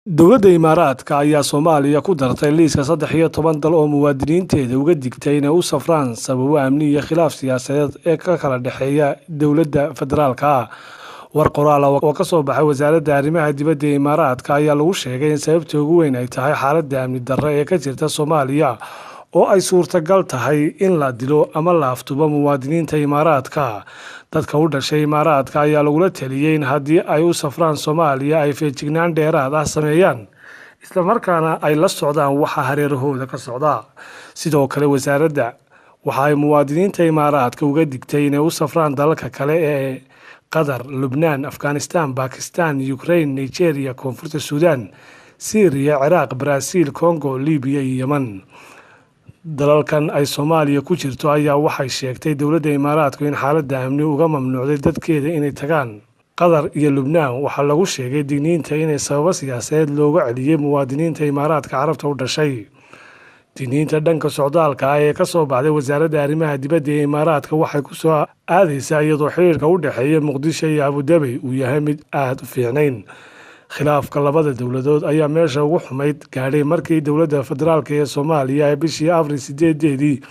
Dowladda Imaaraadka ayaa Soomaaliya ku dartay liiska 13 dal oo muwaadiniinteeda uga digtay inay u safraan sababo amni iyo khilaaf siyaasadeed ee ka kala dhexeeya dowladda federaalka ah. War qoraal ah oo ka soo baxay wasaaradda arrimaha dibadda ee Imaaraadka ayaa lagu sheegay in sababta ugu weyn ay tahay xaaladda amni darro ee ka jirta Soomaaliya, oo ay suurtagal tahay in la dilo ama la afduubo muwaadiniinta Imaaraadka. Dadka u dhashay Imaaraadka ayaa lagula taliyey in haddii ay u safraan Soomaaliya ay feejignaan dheeraad ah sameeyaan, islamarkaana ay la socdaan waxa hareerahooda ka socda. Sidoo kale, wasaaradda waxa ay muwaadiniinta Imaaraadka uga digtay inay u safraan dalalka kale ee Qatar, Lubnaan, Afghanistan, Bakistan, Ukraine, Nigeria, Koonfurta Suudaan, Syriya, Ciraaq, Brazil, Congo, Libiya iyo Yemen. Dalalkan ay Soomaaliya ku jirto ayaa waxay sheegtay dowladda Imaaraadku in xaaladda amni uga mamnuucday dadkeeda inay tagaan. Qatar iyo Lubnaan waxaa lagu sheegay digniinta inay sababo siyaasadeed looga celiyey muwaadiniinta Imaaraadka Carabta u dhashay. Digniinta dhanka socdaalka ah ee kasoo baxday wasaaradda arrimaha dibadda ee Imaaraadka waxay ku soo aadaysaa iyadoo xiriirka u dhexeeya Muqdisho iyo Abudabi uu yahay mid aada u fiicnayn. Khilaafka labada dowladood ayaa meesha ugu xumayd gaadhay markii dowladda federaalka ee Soomaaliya ay bishii Abril 8-deedii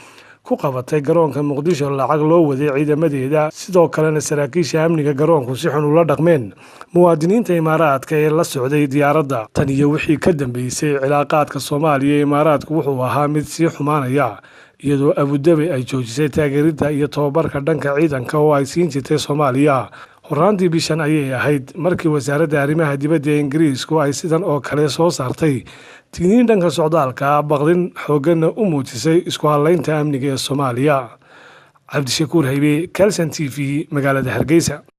ku qabatay garoonka Muqdisho lacag loo waday ciidamadeeda, sidoo kalena saraakiisha amniga garoonku si xun ula dhaqmeen muwaadiniinta Imaaraadka ee la socday diyaaradda. Tan iyo wixii ka dambeysay, cilaaqaadka Soomaaliya ee Imaaraadku wuxuu ahaa mid sii xumaanaya, iyadoo Abudabi ay joojisay taageeridda iyo tababarka dhanka ciidanka oo ay siin jirtay Soomaaliya. Horaantii bishan ayay ahayd markii wasaaradda arrimaha dibadda ee Ingiriisku ay sidan oo kale soo saartay digniin dhanka socdaalka, baqdin xoogganna u muujisay isku hadlaynta amniga ee Soomaaliya. Cabdishakuur Haybe, Kalsan TV, magaalada Hargeysa.